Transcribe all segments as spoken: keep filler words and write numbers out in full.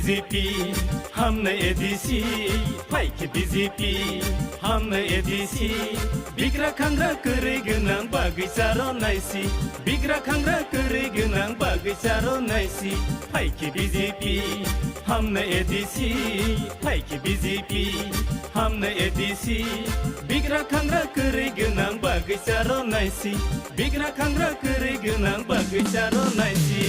B J P, hamnai A D C, phaikhe B J P, hamnai A D C, bigra khangra kwrwi gwnang bagwi charo naisi, bigra khangra kwrwi gwnang bagwi charo naisi, phaikhe B J P, hamnai A D C, phaikhe B J P, hamnai A D C, bigra khangra kwrwi gwnang bagwi charo naisi, bigra khangra kwrwi gwnang bagwi charo naisi.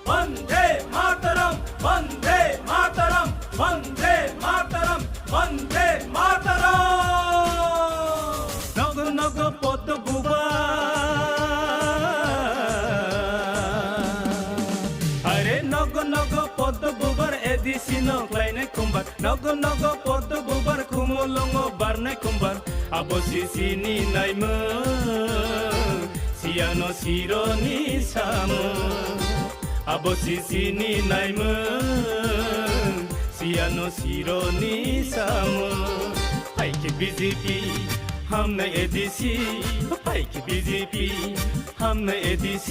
Vande Mataram, Vande Mataram, Vande Mataram, Vande Mataram. Nogo nogo Poddo Bubar. Are nogo nogo Poddo Bubar A D C no khlainai khumbar. Nogo nogo Poddo Bubar Khumulwngo barnai khumbar. Abo sisini naimung, siyano sironi samung. Abo sisini naimung, siyano sironi samung. Phaikhe B J P, hamnai A D C, phaikhe B J P, hamnai A D C,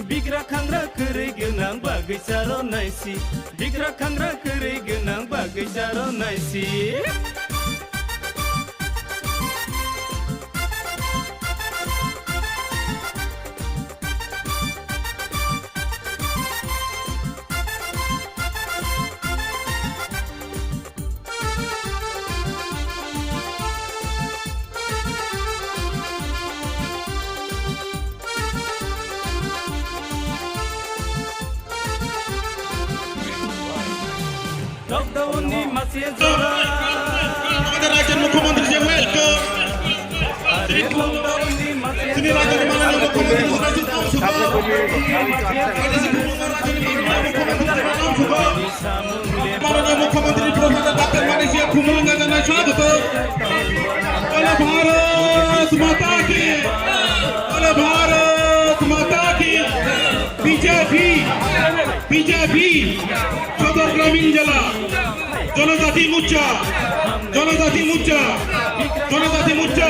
bigra khangra kwrwi gwnang bagwi charo naisi, bigra khangra kwrwi gwnang bagwi charo naisi. Lockdown ni masi jora. আমাদের রাজ্যের মুখ্যমন্ত্রী যে welcome. Lockdown ni masi তিনি রাজ্যের মাননীয় মুখ্যমন্ত্রী সুভাষ চন্দ্র শুক্লা। মাননীয় মুখ্যমন্ত্রী প্রফেসর ডক্টর মানিক সিংহ খুমুলুঙ্গা জানাই স্বাগত। বলে ভারত মাতা কি, বলে ভারত মাতা কি। বিজেপি, বিজেপি, সদর গ্রামীণ জেলা, জনজাতি মোর্চা, জনজাতি মোর্চা, জনজাতি মোর্চা।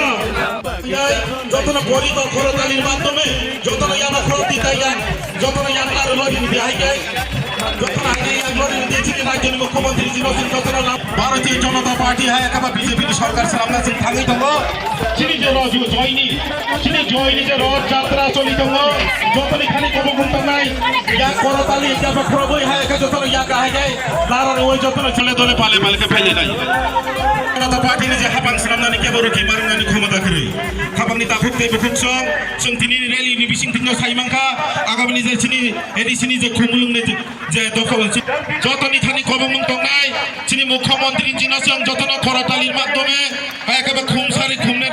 যতন পরিবার খরতালির মাধ্যমে যতন ইয়ানা খরচ দিতে ইয়ান, যতন ইয়ান আর লড়ি দিতে হাইকে, যতন হাইকে ইয়ান লড়ি দিতে চিনি রাজ্যের মুখ্যমন্ত্রী জিনো সিং যতন নাম। ভারতীয় জনতা পার্টি হায় একেবারে বিজেপি সরকার সামনে সিং থাকি তো। Chini je raju joini, chini joini je rod jatra choli tongo, jotoni thani kobok mung tongnai, ya korotali, ya ba khoroboi hai khe jotono ya kahai khe, naro roi jotono chole dole pale pale khe phaile nai. Janata Party ni je hapang swnamnani kebo rwkhi marwnani khomota kwrwi. Hapangni takhuk tei bukhuk song, chwng tini ni rally ni bising tini sai mankha, agami ni je chini A D C ni je khumulwng ni je je dokhol si-, jotoni thani kobong mung tongnai, chini mukhyamantri jino chwng jotono khorotali madhyome, hai khe khum sari khumne,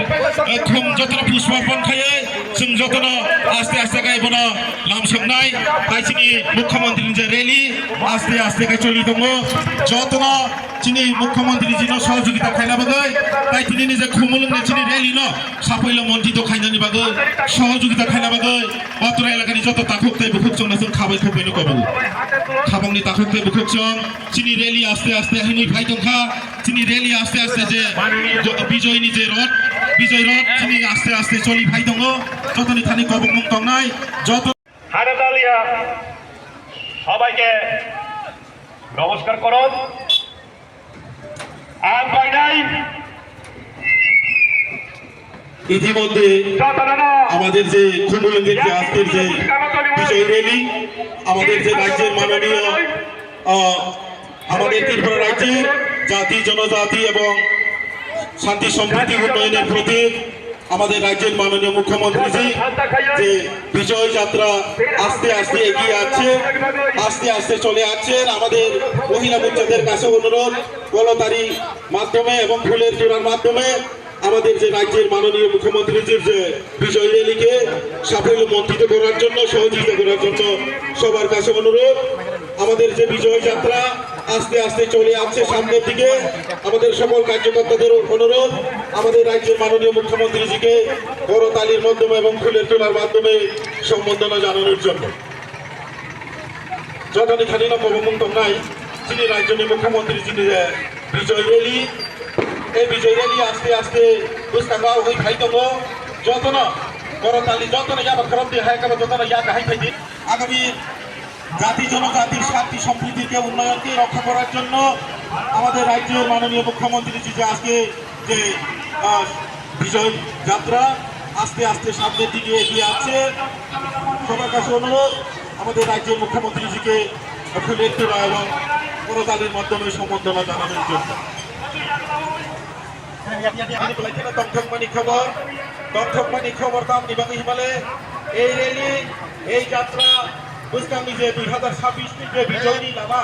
eh, khum jotono pushparpon khaiwi, chwng jotono aste aste khai bono lamsoknai, tai chini mukhyamantri ni je rally aste aste khai choli tongo, jotono chini mukhyamantri jino sohojogita khaina bagwi, tai tini ni je khumulwng ni chini rally no saphai lo monthito khainani bagwi, sohojogita khaina bagwi, Patro elakani joto takhuk tei bukhuk chwngno chwng khabai khukbaino kobo. Khabangni takhuk tei bukhuk chwng chini rally aste aste hinwi phai tongkha. Chini rally aste aste je jo-, Bijoyni je road, Bijoy road chini aste aste choli phai tongo. Jotoni thani kobokmung tongnai, joto Hare Dalia, সবাইকে নমস্কার করুন। Ang painai. ইতিমধ্যে আমাদের যে খুমুলুঙ্গের যে আজকের যে বিজয় র‍্যালি, আমাদের যে রাজ্যের মাননীয়, আহ, আমাদের ত্রিপুরা রাজ্যের জাতি, জনজাতি এবং শান্তি সম্প্রীতি উন্নয়নের প্রতীক আমাদের রাজ্যের মাননীয় মুখ্যমন্ত্রীজি যে বিজয় যাত্রা আস্তে আস্তে এগিয়ে আসছে, আস্তে আস্তে চলে আসছেন। আমাদের মহিলা মোর্চাদের কাছে অনুরোধ, কলতারি মাধ্যমে এবং ফুলের তোড়ার মাধ্যমে আমাদের যে রাজ্যের মাননীয় মুখ্যমন্ত্রীজির যে বিজয় র‍্যালিকে সাফল্য মণ্ডিত করার জন্য, সহযোগিতা করার জন্য সবার কাছে অনুরোধ। আমাদের যে বিজয় যাত্রা আস্তে আস্তে চলে আসছে সামনের দিকে। আমাদের সকল কার্যকর্তাদের অনুরোধ, আমাদের রাজ্যের মাননীয় মুখ্যমন্ত্রীজিকে করতালির মাধ্যমে এবং ফুলের তোলার মাধ্যমে সম্বর্ধনা জানানোর জন্য। Jotoni thani no kobomung tongnai, chini rajyoni mukhyamantri chini je Bijoy Rally, ei Bijoy Rally aste aste bwskango oi phai tongo. Jotono korotali, jotono yaba khorokti hai kabo jotono ya kahai phaidi. আগামী জাতি জনজাতির শান্তি সম্প্রীতিকে উন্নয়নকে রক্ষা করার জন্য আমাদের রাজ্যের মাননীয় মুখ্যমন্ত্রী জি যে আজকে যে আহ, বিজয় যাত্রা আস্তে আস্তে সামনের দিকে এগিয়ে আছে। সবার কাছে অনুরোধ আমাদের রাজ্যের মুখ্যমন্ত্রীজিকে ফুলের তোড়া এবং করতালির মাধ্যমে সম্বর্ধনা জানানোর জন্য। Tongthokmani khobor, tongthokmani khobor tamni bagwi himale ei rally, ei jatra bwskangni je dui hazar sabbish ni je bijoyni lama